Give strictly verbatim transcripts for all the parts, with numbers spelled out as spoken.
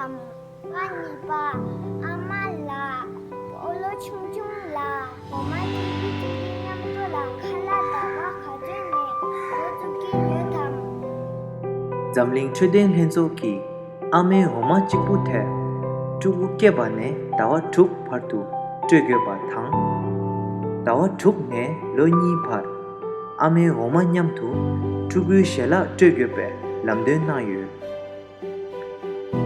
དང་། པ་གཉིས་པ། ཨ་མ་ལགས། སྤོ་ལོ་ཆུང་ཆུང་ལ་འོ་མ་སྤྲད་རྒྱུ་དེ་གི་མཉམ་དུ་ལ་ཁ་ལག་ཟླ་བ་ག་ཚོད་ནས་འགོ་བཙུགས་ཀྱི་ཡོད་དམ། འཛམ་གླིང་འཕྲོད་བསྟེན་ལྷན་ཚོགས་ཀྱིས་ཨ་མའི་འོ་མ་གཅིག་པུ་དེ་ཕྲུ་གུ་སྐྱེས་པ་ནས་ཟླ་བ་དྲུག་བར་དུ་སྤྲོད་དགོས་པ་དང་། ཟླ་བ་དྲུག་ནས་ལོ་གཉིས་བར་ཨ་མའི་འོ་མ་མཉམ་དུ་ཕྲུ་གུའི་ཞལ་ལག་སྤྲོད་དགོས་པའི་ལམ་སྟོན་གནང་ཡོད།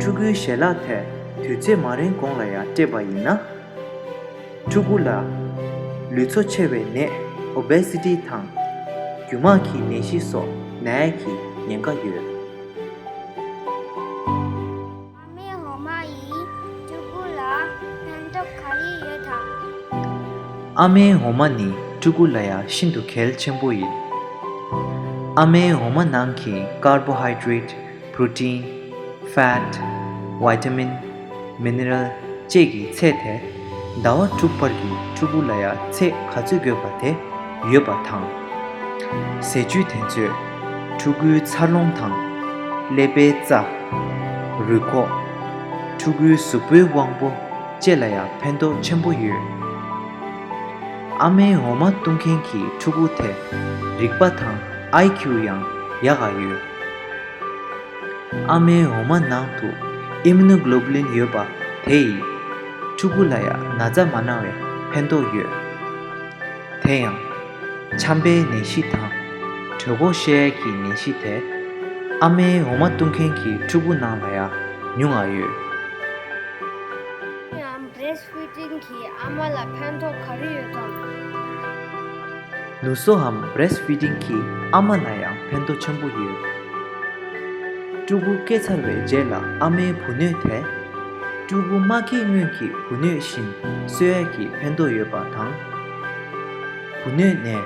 ཕྲུ་གུའི་ཞལ་ལག་དེ་དུས་ཚོད་མ་རིང་གོང་ལ་ཡང་སྤྲད་པ་ཡིན་ན། ཕྲུ་གུ་ལ་ལུས་ཚོ་ཆེ་བའི་ནད་ཨོ་བེ་སི་ཊི་དང་རྒྱུ་མང་གི་ནད་གཞི་སོགས་ན་ཡས་ཀྱི་ཉེན་ཁ་ཡོད། ཨ་མའི་འོ་མ་ཡིས་ཕྲུ་གུ་ལ་ཕན་ཐོགས་ག་རེ་ཡོད་དམ། ཨ་མའི་འོ་མ་ནི་ཕྲུ་གུ་ལ་ཡང་ཤིན་ཏུ་གལ་ཆེན་པོ་ཡིན། ཨ་མའི་འོ་མ་ནང་གི་ཀར་བོ་ཧའི་ཌེ་རེ་ཊི། པྲོ་ཊིན། ཕེ་ཊི། ཝི་ཊ་མིན། མི་ནི་རལ་བཅས་ཀྱི་ཚད་དེ་ཟླ་བ་དྲུག་བར་གྱི་ཕྲུ་གུ་ལ་ཡང་ཚད་ག་ཚོད་དགོས་པ་དེ་ཡོད་པ་དང་། ཟས་བཅུད་དེ་ཚོས་ཕྲུ་གུའི་འཚར་ལོངས་དང་། ཀླད་པའི་རྩ། རུས་ཁོག་ཕྲུ་གུའི་གཟུགས་པོའི་དབང་པོ་བཅས་ལ་ཡང་ཕན་ཐོགས་ཆེན་པོ་ཡོད། ཨ་མའི་འོ་མ་བཏུང་མཁན་གྱི་ཕྲུ་གུ་དེ་རིག་པ་དང་ཨའི་ཁིའུ་ཡང་ཡག་ག་ཡོད། ཨ་མའི་འོ་མ་ནང་དུ་ཨི་མུ་ནོ་གློ་བུ་ལིན་ཡོད་པ་དེ་ཡིས་ཕྲུ་གུ་ལ་ཡང་ན་ཚ་མ་ན་བའི་ཕན་ཐོགས་ཡོད། དེ་ཡང་ཆམ་པའི་ནད་གཞི་དང་གྲོད་ཁོག་བཤལ་ཡས་ཀྱི་ནད་གཞི་དེ་ཨ་མའི་འོ་མ་བཏུང་མཁན་གྱི་ཕྲུ་གུ་ནང་ལ་ཡང་ཉུང་ང་ཡོད། ཡང་བྷི་རེ་སི་ཕི་ཌིང་གིས་ཨ་མ་ལ་ཕན་ཐོགས་ག་རེ་ཡོད་དམ། ནུ་གསོའམ་བྷི་རེ་སི་ཕི་ཌིང་གིས་ཨ་མ་ལ་ཡང་ཕན་ཐོགས་ཆེན་པོ་ཡོད། ཕྲུ་གུ་སྐྱེས་ཚར་བའི་རྗེས་ལ་ཨ་མའི་བུ་སྣོད་དེ་ཕྲུ་གུ་མ་སྐྱེས་སྔོན་གྱི་བུ་སྣོད་བཞིན་གསོ་ཡས་ཀྱི་ཕན་ཐོགས་ཡོད་པ་དང་། བུ་སྣོད་ནས་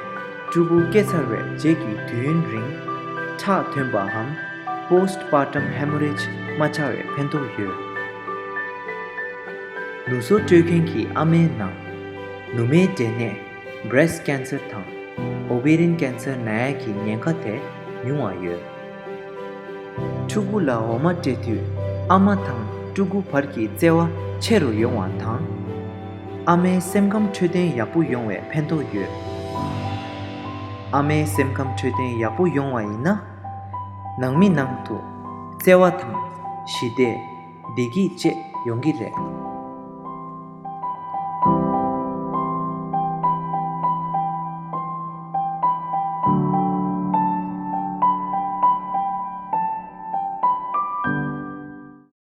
ཕྲུ་གུ་སྐྱེས་ཚར་བའི་རྗེས་ཀྱི་དུས་ཡུན་རིང་ཁྲག་ཐོན་པའམ་པོ་སི་ཊི་པར་ཊམ་ཧེ་མོ་རེཇ་མ་ཆགས་པའི་ཕན་ཐོགས་ཡོད། ནུ་གསོ་སྤྲོད་མཁན་གྱི་ཨ་མའི་ནང་ནུ་མའི་འབྲས་ནད་བྷི་རེ་སི་ཊི་ཀེན་སར་དང་ཨོ་བེ་རི་ཡན་ཀེན་སར་ན་ཡས་ཀྱི་ཉེན་ཁ་དེ་ཉུང་བ་ཡོད། ཕྲུ་གུ་ལ་འོ་མ་སྤྲད་དུས་ཨ་མ་དང་ཕྲུ་གུ་བར་གྱི་བརྩེ་བ་ཆེ་རུ་ཡོང་བ་དང་། ཨ་མའི་སེམས་ཁམས་འཕྲོད་བསྟེན་ཡག་པོ་ཡོང་བའི་ཕན་ཐོགས་ཡོད། ཨ་མའི་སེམས་ཁམས་འཕྲོད་བསྟེན་ཡག་པོ་ཡོང་བ་ཡིན་ན། ནང་མི་ནང་དུ་བརྩེ་བ་དང་ཞི་བདེ། བདེ་སྐྱིད་བཅས་ཡོང་གི་རེད།